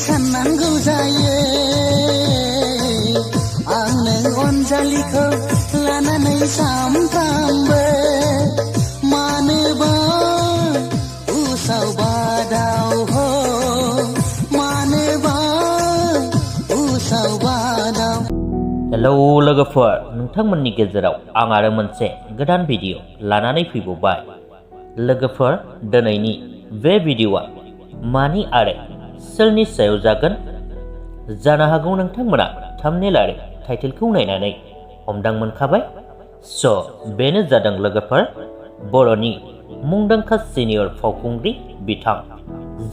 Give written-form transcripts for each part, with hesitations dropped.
साननांगौ जायो आं नों अनजालिखौ लानानै सामफ्रामबो मानोबा उसाव बादाव हो मानोबा उसाव बादाव। हेलौ लोगोफोर, नोंथांमोननि गेजेराव आं आरो मोनसे गोदान भिडिअ लानानै फैबावबाय। लोगोफोर, दिनैनि बे भिडिअआ मानि आरो सोरनि सायाव जागोन? जानो हागौ नोंथांमोना थाम्बनेल आरो टाइटेलखौ नायनानै हमदां मोनखाबाय। बेनो जादों लोगोफोर बर'नि मुंदांखा सिनियर फावखुंग्रि बिथां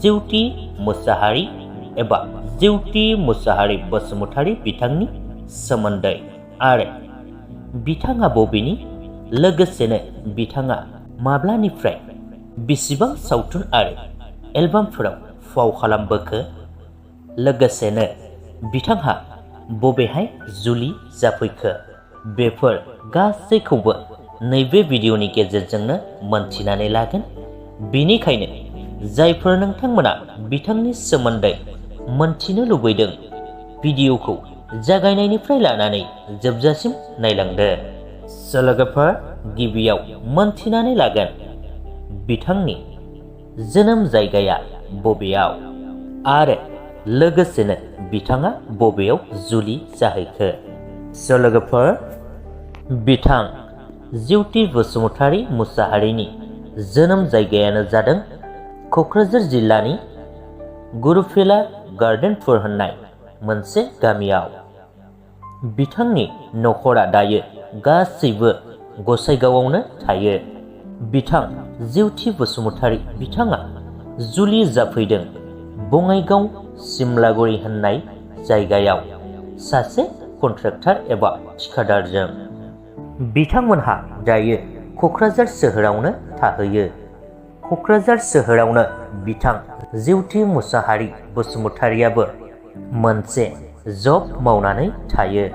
जेउति मुसाहारि एबा जेउति मुसाहारि बसुमतारी बिथांनि सोमोन्दै आरो बिथाङा बबेनि, लोगोसेनो बिथाङा माब्लानिफ्राय बेसेबां सावथुन आरो एलबामफोराव फाव खालामबोखो, लोगोसेनो बिथांहा बबेहाय जुलि जाफैखो, बेफोर गासैखौबो नैबे भिडिअनि गेजेरजोंनो मोनथिनानै लागोन। बेनिखायनो जायफोर नोंथांमोना बिथांनि सोमोन्दै मोनथिनो लुबैदों, भिडिअखौ जागायनायनिफ्राय लानानै जोबजासिम नायलांदो। लोगोफोर, गिबियाव मोनथिनानै लागोन बिथांनि जोनोम जायगाया बबेयाव आरो लोगोसेनो बिथाङा बबेयाव जुलि जाहैखो। लोगोफोर, बिथां जेउति बसुमतारी मुसाहारिनि जोनोम जायगायानो जादों क'क्राझार जिल्लानि गुरुफिला गार्डेनफोर होननाय मोनसे गामियाव। बिथांनि नखरा दायो गासैबो गसाइगावआवनो थायो। बिथां जेउति बसुमतारी बिथाङा जुलि जाफैदों बङाइगाव सिमलागुरि होननाय जायगायाव सासे कन्ट्रेक्टर एबा थिखादारजों। बिथांमोनहा दायो क'क्राझार सोहोरावनो थाहैयो। क'क्राझार सोहोरावनो बिथां जेउति मुसाहारि बसुमतारीयाबो मोनसे जब मावनानै थायो।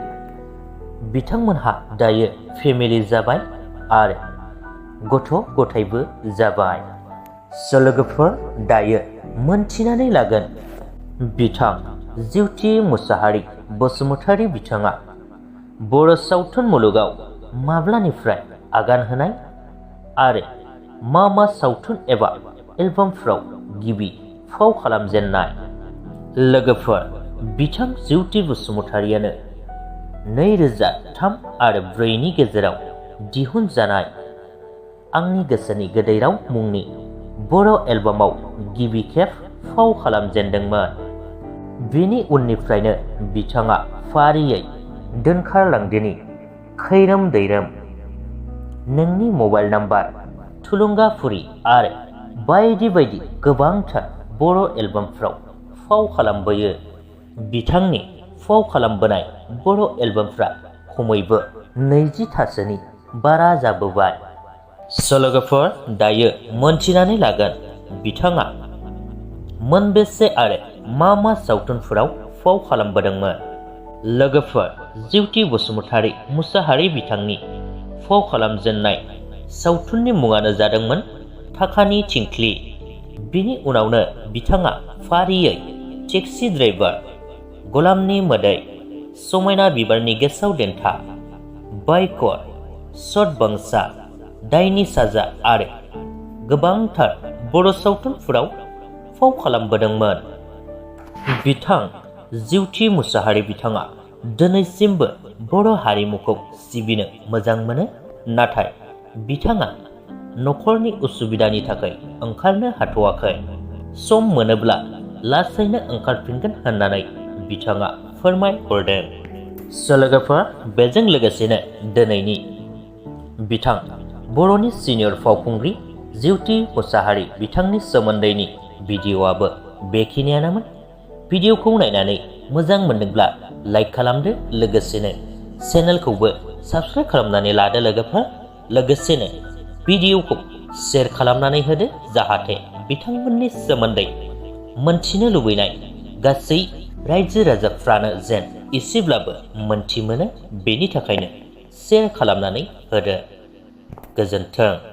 बिथांमोनहा दायो फेमिलि जाबाय आरो गथ' गथायबो जाबाय। लोगोफोर, दायो मोनथिनानै लागोन बिथां जेउति मुसाहारि बसुमतारी बिथाङा बर' सावथुन मुलुगाव माब्लानिफ्राय आगान होनाय आरो मा सावथुन एबा एलबामफ्राव गिबि फाव खालामजेननाय। लोगोफोर, बिथां जेउति बसुमतारीयानो 2003 आरो 2004 गेजेराव दिहुनजानाय आंनि गोसोनि गोदै राव मुंनि बर' एलबामाव गिबि खेब फाव खालामजेनदोंमोन। बेनि उननिफ्रायनो बिथाङा फारियै दोनखारलांदिनि, खैरोम दैरोम, नोंनि मबाइल नाम्बार, थुलुंगाफुरि आरो बायदि बायदि गोबांथार बर' एलबामफ्राव फाव खालामबोयो। बिथांनि फाव खालामबोनाय बर' एलबामफ्रा खमैबो 20थासोनि बारा जाबोबाय। लोगोफोर, दायो मोनथिनानै लागोन बिथाङा मोनबेसे आरो मा सावथुनफोराव फाव खालामबोदोंमोन। लोगोफोर, जेउति बसुमतारी मुसाहारि बिथांनि फाव खालामजेननाय सावथुननि मुङानो जादोंमोन थाखानि थिंख्लि। बिनि उनावनो बिथाङा फारियै टेक्सि ड्राइभार, गलामनि मोदै, समायना बिबारनि गेसाव देन्था, बाइकर, सतबांसा, दायनि साजा आरो गोबांथार बर' सावथुनफोराव फाव खालामबोदोंमोन। बिथां जेउति मुसाहारि बिथाङा दिनैसिमबो बर' हारिमुखौ सिबिनो मोजां मोनो, नाथाय बिथाङा नखरनि उसुबिदानि थाखाय ओंखारनो हाथ'वाखै। सम मोनोब्ला लासैनो ओंखारफिनगोन होननानै बिथाङा फोरमायहरदों। लोगोफोर, बेजों लोगोसेनो दिनैनि बिथां बर'नि सिनियर फावखुंग्रि जेउति मुसाहारि बिथांनि सोमोन्दैनि भिडिअआबो बेखिनियानोमोन। भिडिअखौ नायनानै मोजां मोनदोंब्ला लाइक खालामदो, लोगोसेनो चेनेलखौबो साबस्क्राइब खालामनानै लादो लोगोफोर। लोगोसेनो भिडिअखौ शेयार खालामनानै होदो, जाहाथे बिथांमोननि सोमोन्दै मोनथिनो लुबैनाय गासै रायजो राजाफ्रानो जेन एसेब्लाबो मोनथि मोनो। बेनि थाखायनो शेयार खालामनानै होदो। गोजोन्थों।